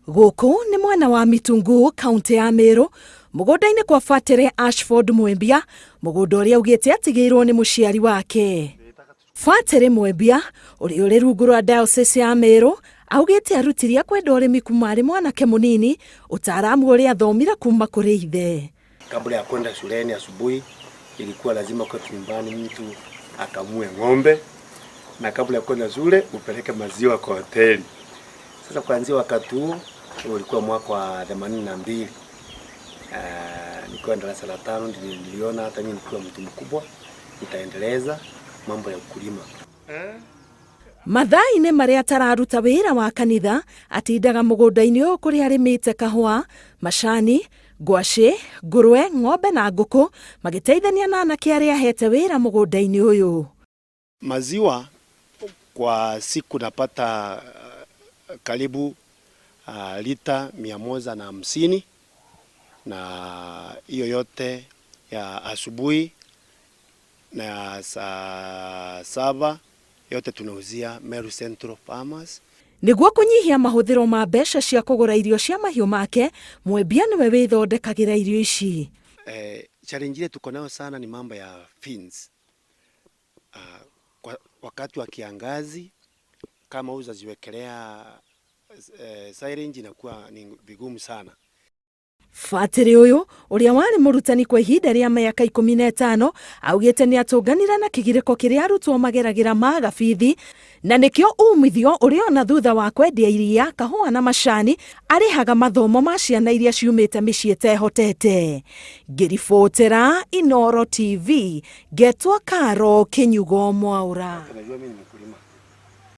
Gũkũ nĩ mwena wa Mitunguu, kaunti ya Meru, mũgũnda-inĩ kwa Batĩrĩ Ashford Mwembia, mũgũnda ũrĩa augĩte atigĩirwo nĩ mũciari wake. Batĩrĩ Mwembia, ũrĩa ũrĩ rungu rwa Diocese ya Meru, augĩte arutire kwenda ũrĩmi kuma arĩ mwanake mũnini, ũtaaramu ũrĩa athomire kuma kũrĩ ithe. Kabla ya kwenda shuleni asubuhi, ilikuwa lazima kwetu nyumbani mtu akamue ng'ombe, na kabla ya kwenda shule upeleke maziwa kwa hoteli. Sasa kuanzia wakati huo, ulikuwa mwaka wa 82, nikiwa darasa la tano, ndio niliona hata mimi nikiwa mtu mkubwa nitaendeleza mambo ya ukulima. Mathaa-inĩ marĩa atararuta wĩra wa kanitha, atindaga mũgũnda-inĩ ũyũ kũrĩa arĩmĩte kahũa, macani, ngwacĩ, ngũrwe, ng'ombe na ngũkũ, magĩteithania na anake arĩa ahete wĩra mũgũnda-inĩ ũyũ. Maziwa kwa siku napata karibu lita 150, na hiyo yote ya asubuhi na ya saa 7 yote tunauzia Meru Central Farmers. Nĩguo kũnyihia mahũthĩro ma mbeca cia kũgũra irio cia mahiũ make, Mwembia nĩwe wĩthondekagĩra irio ici. Challenge ile tuko nayo sana ni mambo ya feeds. Kwa wakati wa kiangazi kama hujaziwekelea silage inakuwa ni vigumu sana. Batĩrĩ ũyũ ũrĩa warĩ mũrutani kwa ihinda rĩa mĩaka 15 augĩte nĩ atũnganire na kĩgirĩko kĩrĩa arutwo mageragĩra maga bithi, na nĩkĩo umithio ũrĩa ona thutha wa kwendia iria, kahũa na macani arĩhaga mathomo ma ciana iria ciumĩte mĩciĩ ĩtehotete. Ngĩribotera Inooro TV, ngetwo Karo Kĩnyugo Mwaũra. Unajua mimi ni